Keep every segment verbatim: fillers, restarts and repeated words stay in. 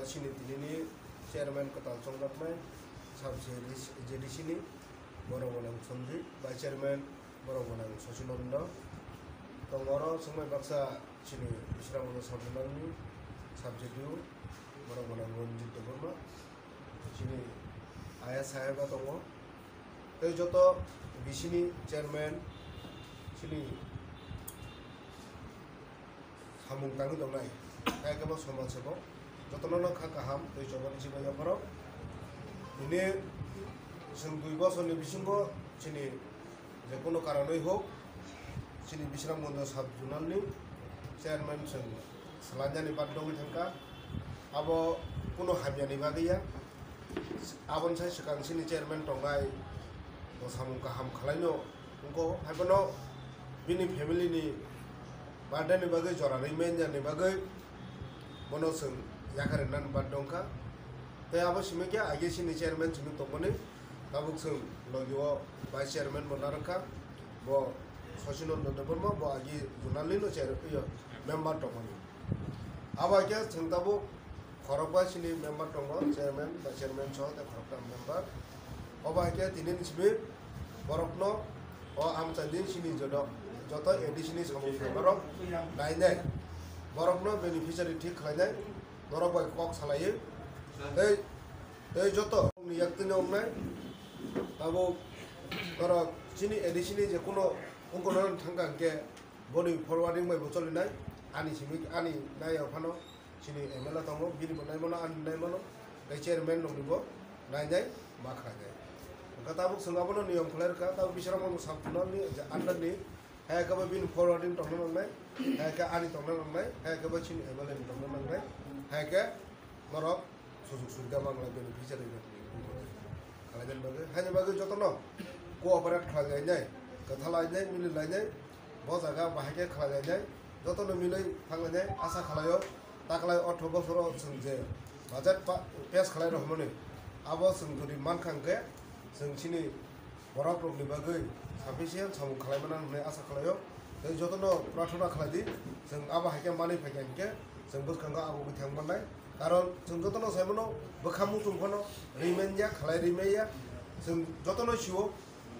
Chini tinini chairman kwtal chongjaknai sub J D C ni borok gwnang Sanjit, vice chairman borok gwnang Sachinanda. Tongo oro chwngmai baksa chini Bisramganda sub zonal ni sub J D U borok gwnang Ranjit Debbarma, chini ayas saheba tongo. Tei joto B C ni chairman chini samung tangwi tongnai, hai khe bo somaj sebo jotono no kha kaham tei chobani chibaiya borok. Bini chwng dui bosorni bisingo chini je kono karonwi hok, chini Bisramganda sub zonal ni chairman chwng swlainani baddhogwi thangkha. Abo kono hamyani bagwi ya. Aboni sai swkang chini chairman tongnai bo samung kaham khwlaino wngkho, haiphano bini family ni birthday ni bagwi jora rimanya ni bagwi bono chwng yakarwi nani baddhogwi wngkha. Tei abo simi khe age chini chairman chini tongmani tabuk chwng logi o vice chairman bo narwkha, bo Sachinanda Debbarma bo age zonal ni no chair, iyo, member tongmani. Abo hai khe chwng tabuk khorokba chini member tongo, chairman, vice chairman soho tei khorokta member. Obo hai khe tinini simi borokno o amchaini chini joto, joto A D C ni samung khe borok nainai, borokno beneficiary thik khlainai, norok bai kok salaiwi tei, tei joto ni yaktwino wngnai tabuk norok chini A D C ni je kuno wngkukno thangkha hwnkhe boni forwarding bai bo cholinai, ani simi ani nai phano. Chini M L A tongo, bini bo naimano, ani naimano, tei chairman rokni bo nainai ma khlainai. Wngkha tabuk chwng abono niyom khlai rwkha, tabuk Bisramganda sub zonal ni je under ni, hai khe bo bini forwarding tongna nangnai, hai khe ani tongna nangnai, hai khe bo chini M L A ni tongna nangnai, hai khe borok sujug subida manglai beneficiary rokni khlainani bagwi, haini bagwi jotono cooperate khlai lainai, kwtha lainai, mili lainai, bo jaga bahai khe khlai lainai, jotono milwi thang lainai asa khlaio. Taklai otro bosoro chwng je budget pa-, pass khlai rwmani, abo chwng jodi mankha hwnkhe chwng chini borok rokni bagwi sufficient samung khlai mano hwnwi asa khlaio. Tei jotono prathona khlai di, chwng abo hai khe manwi phai kha hwnkhe chwng bwskango abo wngwi thang mannai. Karon chwng jotono sai mano, bwkha muchung phano rimanya, khlai rimaya. Chwng jotono sio,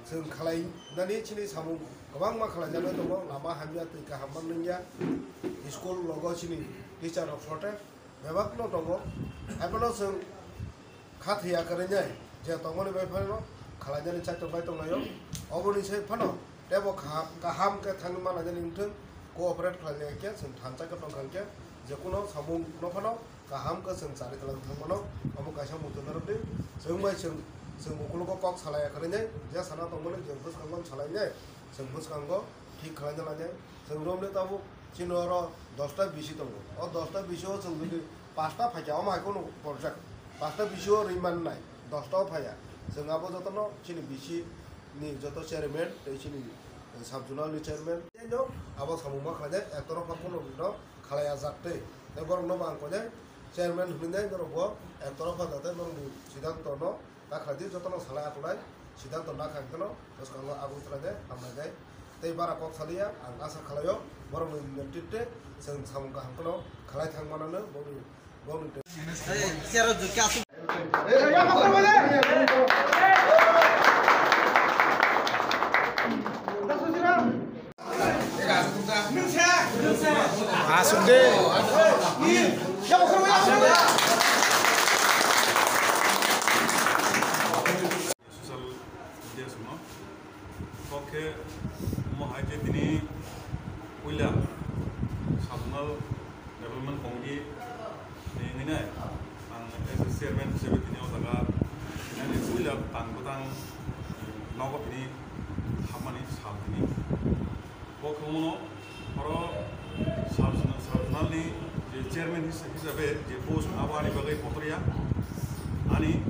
chwng khlai nani chini samung kwbangma khlai jagwi tongo, lama hamya, twi kaham manliya, school logo chini teacher rok shortage. Bebakno tongo, haiphano chwng kha thwiya kwrwinai je tongmani bai phano khlainani chaitok bai tonglaio. Oboni sai phano teibo kaham, kaham khe thangwi manainani wngthwng, cooperate khlainai khe chwng thansa khe tongkha hwnkhe je kuno samung no phano kaham khe chwng chari twlangwi thangmano. Omo kaisa muchung narwkdi, chwng bai chwng, chwng ukulugo kok salaiya kwrwinai, je sana tongmani je bwskango salainai, chwng bwskango thik khlaina lainai. Chwng romle tabuk chini oro dosta B C tongo. O dosta B C o chwng jodi pasta phaikha, omo hai kheno project. Pasta B C o rwi mannai, dosta o phaiya. Chwng abo jotono chini B C ni joto chairman tei chini, eh, sub zonal ni chairman. Tei no abo samung ma khlainai, ek torofa kheno no khlaiya jak tei. Tei borok no bo ang koinai chairman hwnwi nai norok bo ek torofa jate norokni siddhanto no Ta khlai di, jotono salai aklai, siddhanto nakha hwnkhe no bwskango abo wngkha de hambai de. Tei bara kok saliya, ang asa khlaio, borokni netritwe chwng samung kaham kheno khlai thang manano, boni, boni. Asuk de. Social media songno. Kok khe omo hai khe tini puila Sub Zonal Development Committee ni hinwi nai ang as a chairman hisabe tini o jaga nani puila tang bwtang nogo tini hapmani sal tini. Bo khe omono oro sub, sub zonal ni je chairman his-, hisabe je post abo ani bagwi kotor ya, ani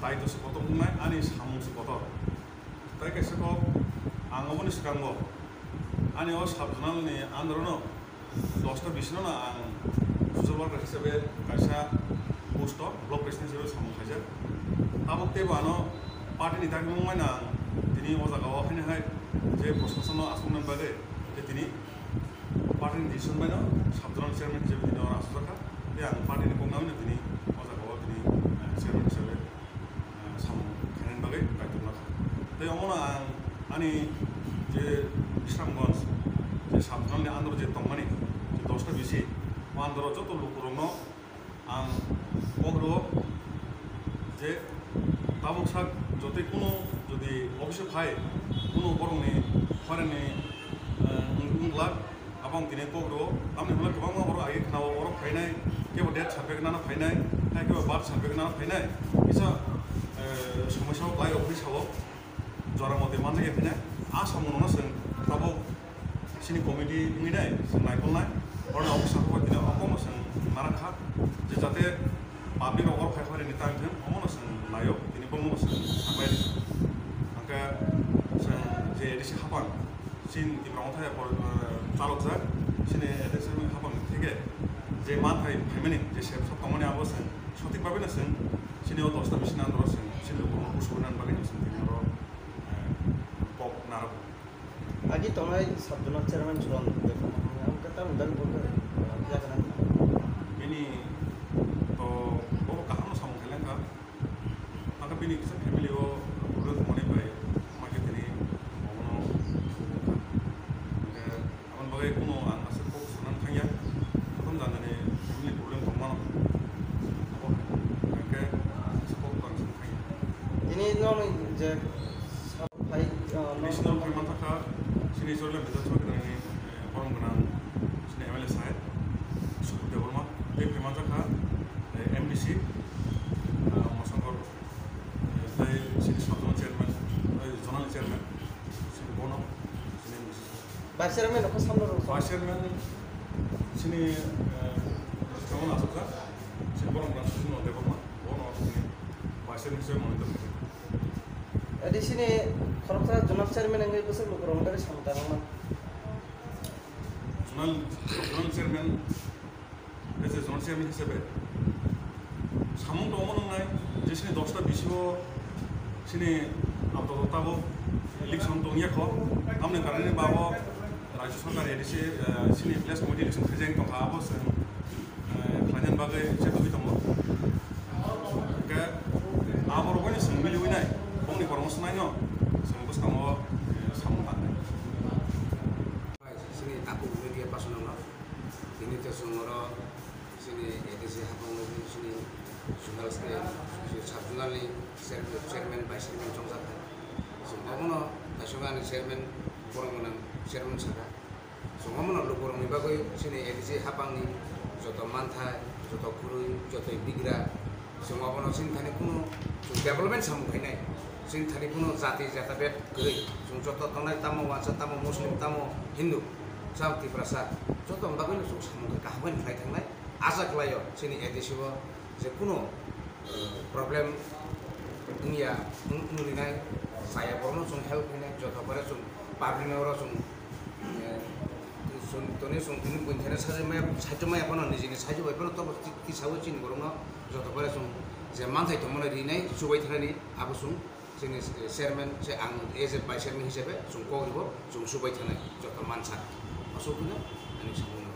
daitw se kotor wngnai, ani samung se kotor. Tai kaisa kok ang oboni swkango ani o sub zonal ni under no dosta bisino no ang social worker hisabe kaisa post o block president hisabe samung khaijak. Tabuk teibo ano party ni dagimung bai no ang tini o jaga o haino hai je proshason no aswk nani bagwi tei tini party ni decision bai no sub zonal chairman hisabe tini oro aswk jakha. Tei ang party ni kok nangwi no tini o jaga o tini, eh, chairman hisabe, eh, samung khainani bagwi daitwk nakha. Tei omono ang ani je Bisramganj je sub zonal ni under je tongmani je dosta bisi o under o joto lukurokno ang kok rwo je tabuk sak jotoi kuno jodi office o phai kuno borokni horeni, eh, wng-, wngla. Abo ang tini kok rwo, tamni hwnle kwbangma borok age khwnao, oro phainai, kebo death certificate nana phainai, hai kebo birth certificate nana phainai, kisa, eh, somosya o klai rok hinwi sao, jora motoi manna ya phainai, a samung no chwng tabuk chini committee wngwi nai, chwng naikolnai, oro office o tini okomo chwng narakha, je jate public rok oro phai phai rwni tang thung, omono chwng naio, tini bono chwng sabai rw. Hwnkhe chwng je A D C hapang, Chini Tipra Motha ya por, eh, chalokjak, chini A D C hapang theke je manthai phaimani, je sep sop tongmani abo chwng sothik babe no chwng chini o dosta bisi nang oro chwng chini lukurokno busugo nang bagwi no chwng tini oro, eh, kok narwk. Agi tongnai sub zonal chairman Churan Debbarma, ang khe tamni bagwi bo khe, eh, yakarang. Bini to bo kaham no samung khailangkha. Ang khe bini kisa family o problem tongmani bai ma khe tini omono hwnkha. Hwnkhe aboni bagwi kunu ang aswk kok sanani thangya. Prothom jani jani family problem tongmano. Abo hai. Hwnkhe aswk kok ang sanani thangya. Tini nokni je phai, ah, Bini sino phai manthakha, chini Chorila Bidhan Sabha Kendra ni, eh, borom gwnang chini M L A sahib, Subudh Debbarma, tei phai manthakha, eh, M D C, ah, Mosongkor, eh, tei chini sub zonal chairman, eh, zonal chairman, chini bono, chini M D C. Vice chairman no khe samno rw. Vice chairman, chini, eh, Chini borom gwnang Subudh Debbarma, bono chini vice chairman hisabe monitor khaijak. A D C ni khoroksa zonal chairman wngwi bwswk lukurokni bagwi samung tangma? Zonal, zonal chairman, as a zonal chairman hisabe samung tongma nwngnai je chini dosta bisi o chini abdo tabuk election tongya kho, tamni karani babo Rajya Sarkar A D C, eh, chini village committee election khaijak tongkha, abo chwng eh, khlainani bagwi se tubui tongo. Hwnkhe aborok bai chwng miliwi nai, bongni kormo swnaino chwng bwskango, eh, samung tangnai. Chini takhuk media personal no, tini to chwng oro chini A D C hapang chini zonal, eh, sub zonal ni chair-, chairman, vice chairman chongjak kha. Chwng obono naisingani chairman, borok gwnang chairman saka. Chwng omono lukurokni bagwi chini A D C hapangni joto manthai, joto kwrwi, joto bigra, chwng obono chini thani kunu chwng development samung khainai. Chini thani kunu jati jata bed kwrwi. Chwng joto tongnai, tamo wansa, tamo Muslim, tamo Hindu, cham Tiprasa, jotoni bagwino chwng samung khe kaham khe khlai thangnai. Acha khlaio chini A D C o je kunu problem wngya, wng-, wngrinai, chaya borokno chwng help khainai, joto kore chwng public ni oro chwng, eh, chwng toni chwng tini buini thani sajagmaya, saichomaya phano nijini saichomai phano tobo ti-, tisaui chini borokno joto kore chwng je manthai tongmani rinai chubai thanani abo chwng chini, eh, chairman se ang as a vice chairman hisabe chwng kok ribo chwng chubai thanai joto mansa. Aswk hwno ani samung.